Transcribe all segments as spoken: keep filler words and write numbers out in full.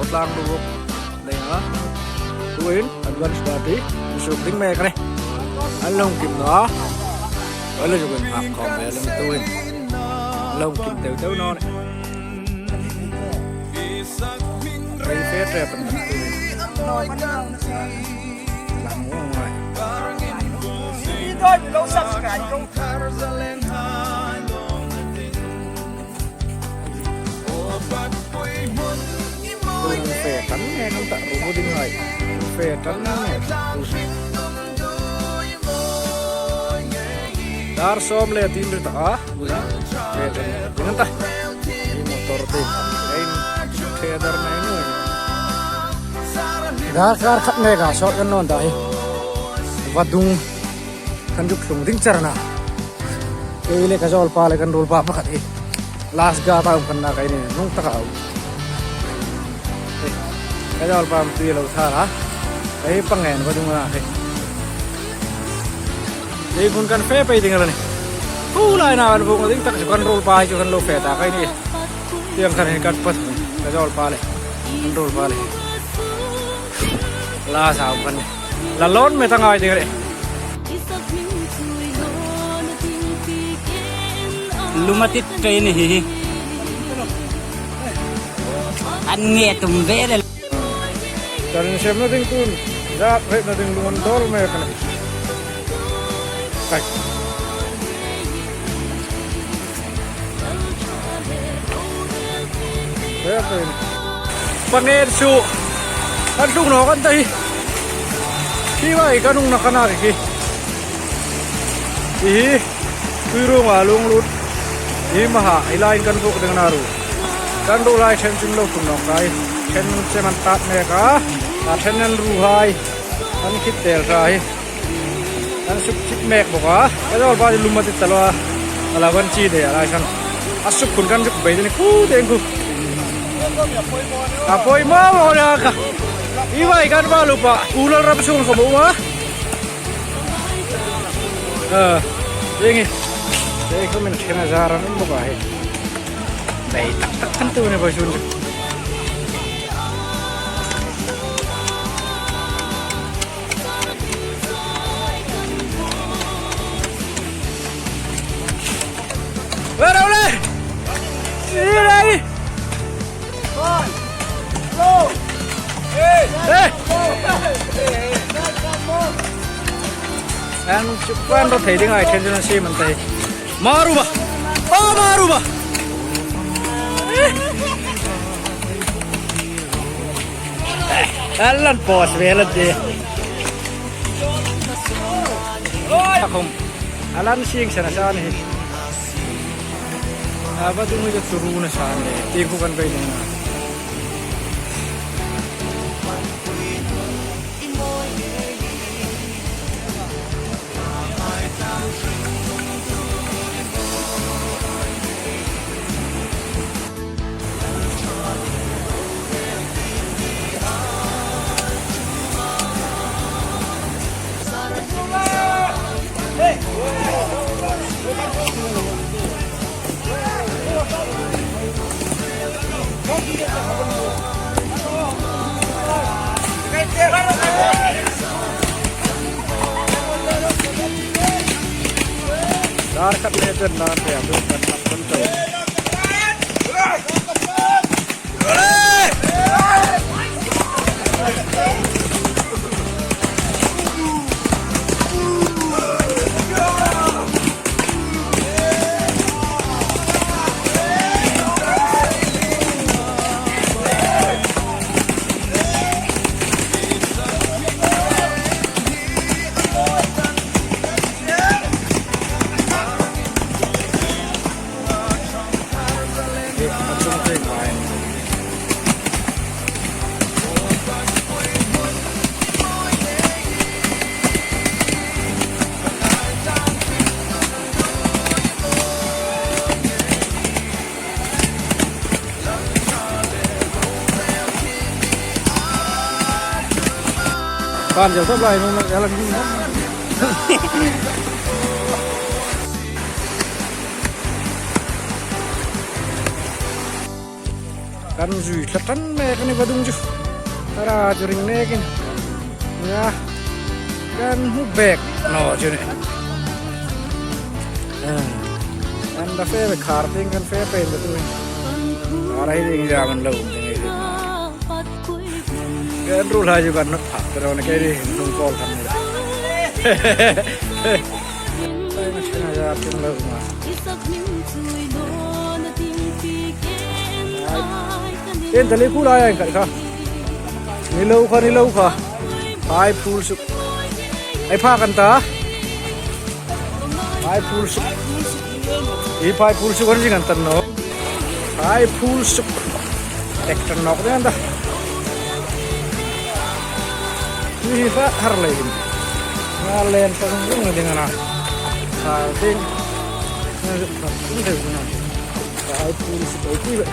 Tlang lu bok. Nei a. Tuhin, advance party. Suk ding mek a nih. An lo kim naw a. Wala ju kan hak khom mai a lem tuhin. An lo kim teu teu naw a nih. Ei fe tre pan tuhin. Lang wang mai. Fe tan mek an ta, ru ding hai. Fe tan mek. Dar sawm le tin ri ta a. Fe tan mek. Ding an ta. Ei motor te. Ei the dar mai nu. Dar kar khat mek a sawt kan nawn ta hi. Vadung. Kan zuk tlung ding char a na. Kei le ka zawlpa le kan ruolpa pakhat hi. Last ga ta um kan na kai ni nung taka um. Ka zawlpa mi tui lo thar a. Kei pangen vadung a na kei. Kei khun kan fe pei ding a la ni. Khu lai na kan vung ding tak chu kan ruolpa hi chu kan lo fe ta kai ni. Tiang kan hin kan pat. Ka zawlpa le. Kan ruolpa le. Last a um kan ni. La lawn met a ngai ding a nih. Lum a tit train hi hi. An nge tum ve le. Kan sem na ding tun. Zak hre na ding lung an dawl mek a nih. Kai. Pangen chu. Kan tlung naw kan ta hi. Hi vai kan hungna kan a ri khi. Hi hi. Tui rung a lung lut. Hi maha, hi lai kan buk ding na ru. Kan ru lai chen chun lo tlung naw kai. Chen che man tat mek a. A chen nan ru hai. Kan khit tel ra hi. Kan suk chik mek bok a. Ka zawlpa lum a tit ta lo a. A la van chi de a lai san. A suk khun kan suk bei de ni khu de khu. A poimaw bok a ka. Hi vai kan va lupa. Kulal ram sung kha bo a. A, ding hi. Dei ko min khena zaran bok a hi. Dei tak tak kan tu ne ba sun. Where are they? Hey! An chu pan ro thei ding ai chen chen si man tai. Maruba. Oh, maruba. Alan pos vela de. Akhom. Alan sing sana sana hi. Aba tu mu ja turu na sana. Ti ku kan bai na. Dar khat le chen na te a tu kan kan kan. Pan jal top lai nung na, jal nung na. Kan zui tlat tan mek a ni vadung chu. Tara chu ring nekin. Nia. Kan hmu bek naw chu ni. Ah. Kan da fe bek khar ding kan fe pei bek tu. Ara hi ding ja man lo ding hi. Kan ruol hai chu kan not phat pero ne ke ri nung kol kan ni. Ai, na chena ya kin lo ma. Ten tali ku la ya kan kha. Ni lo kha, ni lo kha. Ai, phul suk. Ai, pha kan ta. Phai phul suk. Hi phai phul suk an zing an tan naw. Phai phul suk. Tek tan nawk ding an ta. Hi hi fa har lei hin. Nga len ta zung zung ding ana. Sa ding. Nga zuk ta zung zung na. Phai phul suk ai ti ba.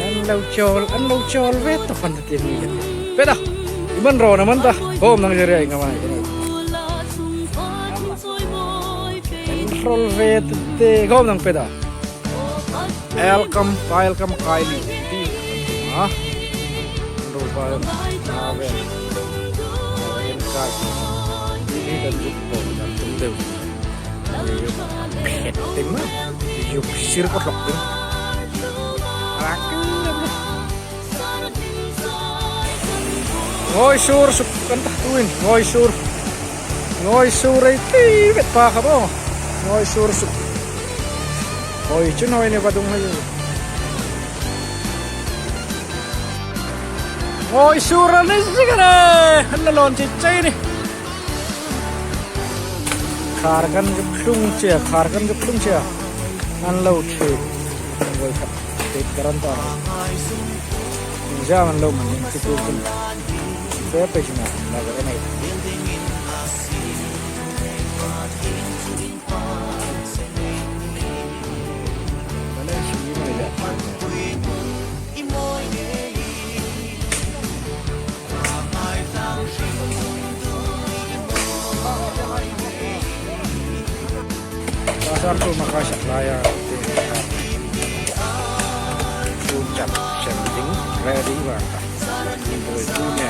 An lo chawl, an lo chawl ve tawk an ti ni. Peda, i man ro na man ta, khawm nang zeri ai ngam a ni. An rol ve te, khawm nang peda. Welcome, welcome, Kylie. Ha? Ro ba, a ve. Welcome. Hi kan zuk ko, kan tum deu. Phet ding ma. Yuk sir ko tlok ding. Rak. Ngawi sur suk kan ta tuin. Ngawi sur. Ngawi sur ei ti vet pa kha bo. Ngawi sur suk. Ngawi chun hoi ni vadung hai. Ngawi sur an ni zing a ni. Han la lon chi chai ni. Khar kan zuk tlung che, khar kan zuk tlung che. An lo ṭhe. Voi kha. Te karan ta. Jam an lo man, ti ku kun. Fe pe jina, la ga nei. Pasar tu maka sak laya. Tu chap sem ding ready ba. Boi tu ne.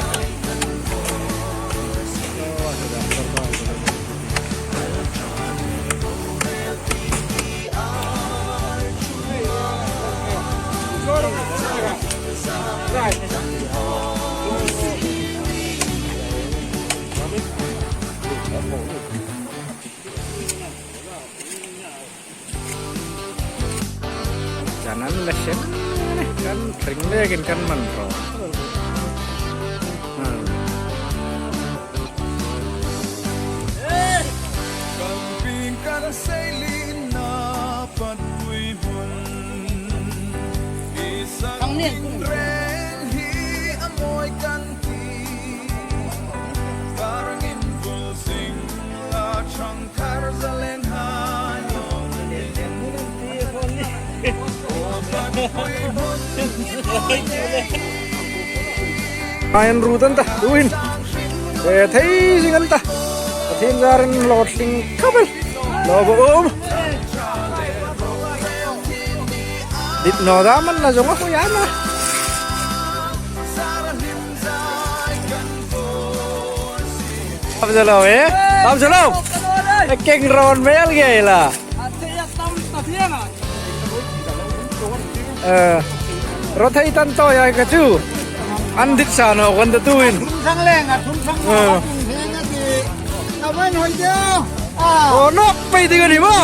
Chanan la sien kan ring lekin kan man ro. Hmm. Kan ping kan sei lin na pat pui hun. Isang reng hi a mawi kan ti. Karangin vul sing la chang. Ai an ru tan ta, tuin. E thei zing an ta. Pathien zarin lo tling khawp el. Lo bo um. Dit naw dam an na zong a hoi an na. Tam zo lo, eh? Tam zo lo. Keng ron mel ge la. Eh, ro thei tan to ya ka chu. An dit sa naw kan ta tuin. Thum sang leng a, thum sang leng a, thum sang a ti. Ka man hoi de. Ah. O nok pei ding a ni maw.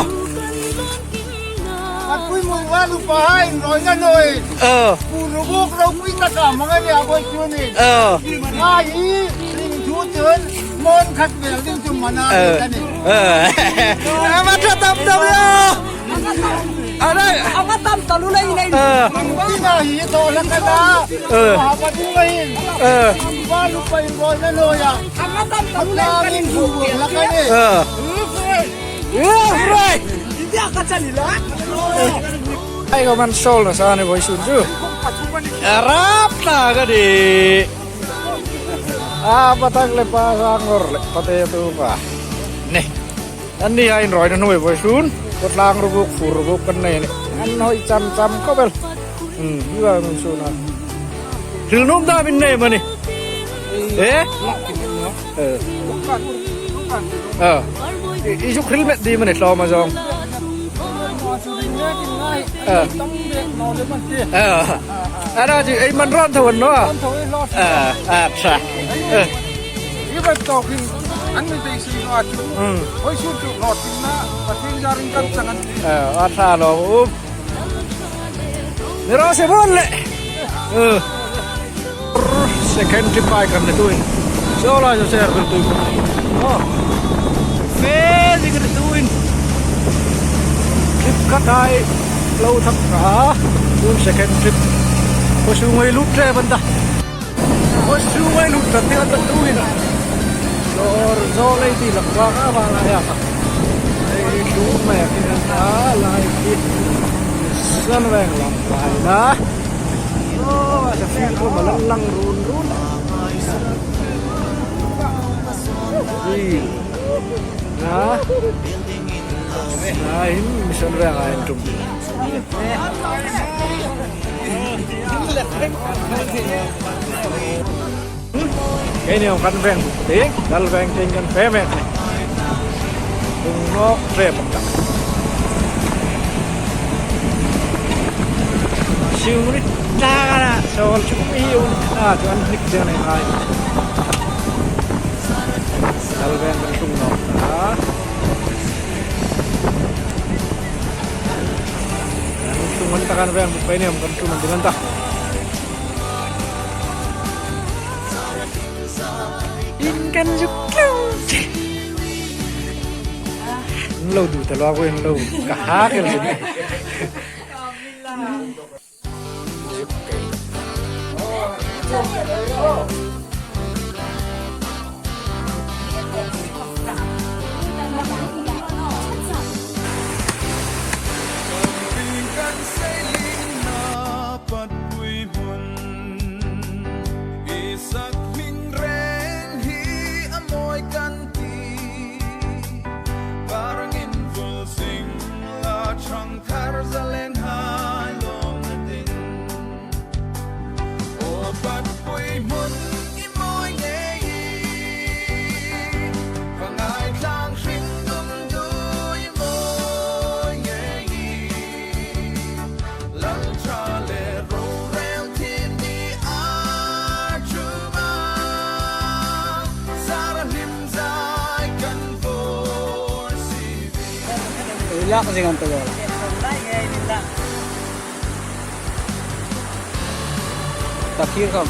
A pui mun wa lu pa hai noi na noi. Eh. Pu ru buk ro pui ta ka mang a ni a boi chu ni. Eh. Ngai hi ring thu chun mon khat vel ding chu mana ni ta ni. Eh. Eh, ma tha tam tam ya. Arai. Ama tam talu lei nei. Eh. Ti na hi to la ka da. Eh. Ha pa tu mai. Eh. Ba lu pa in boi na lo ya. Ama tam talu lei ka ning bu la ka ni. Eh. Eh, right. India ka chali la. Ai ko man sol na sa ni boi sun chu. Arap ta ka di. A, patak le pa sang ngor le, pate tu pa. Nei. Anni a inrawina hnuoi vawisun. Khawtlang ruok, fur ruok kan nei a nih. An hoi cham cham khawp el. Hmm, hi va min sun a. Hril nuom dam in nei am a ni? Eh? Eh. Eh. I, i zuk hril met ding am a ni hlawm a zawng? Eh. Eh. A na chu ei man rawn tho an naw. Eh, a ṭha. Eh. Hi va tawk hin an mi beisei naw a chu. Hmm. Hoi sun chu hlawtlinna Pathien zarin kan chang an ti. Eh, a ṭha lo. Um. Ni raw se bawk le. Eh. Second trip ai kan ni tuin. Saw lai saw ser kan tuin. Oh. Fe zing ni tuin. Trip khat ai lo thak ka. Tun second trip. Ko su ngoi lut tre ban ta. Ko su ngoi lut ta ti an ta tuin. Zor zor lei ti lak wa ka ba la ya ka. Ei lu me ki na lai ki. San veng lam lai na. Oh, the field ko ma lang lang run run. Ui. Na. Na hin mission veng a hin tum. Keini kan veng buk te, dal veng te kan fe mek. Tung nok tre pok ta. Siu ni ta ka na, sol chu mi u ta chu an hnik de nei ai. Dal veng kan tung nok ta. Kan tung an ta kan veng buk keini kan tung an ding an ta. In kan zuk tlung. Lo du ta lo ko in lo. Ka ha ke lo. Kan sailinna patpui hmun, Isak hming reng hi a mawi kan ti. Karngin vul sing la chang thar zalen hai lawm na ding. Aw patpui hmun i mawi ngei hi, ka ngaithlak hring dum dui mawi ngei hi. Lalṭha le rorel thiem ni a chunga, Sara hlim zai kan vor si. Lak zing an ta lo. Ta khi kham.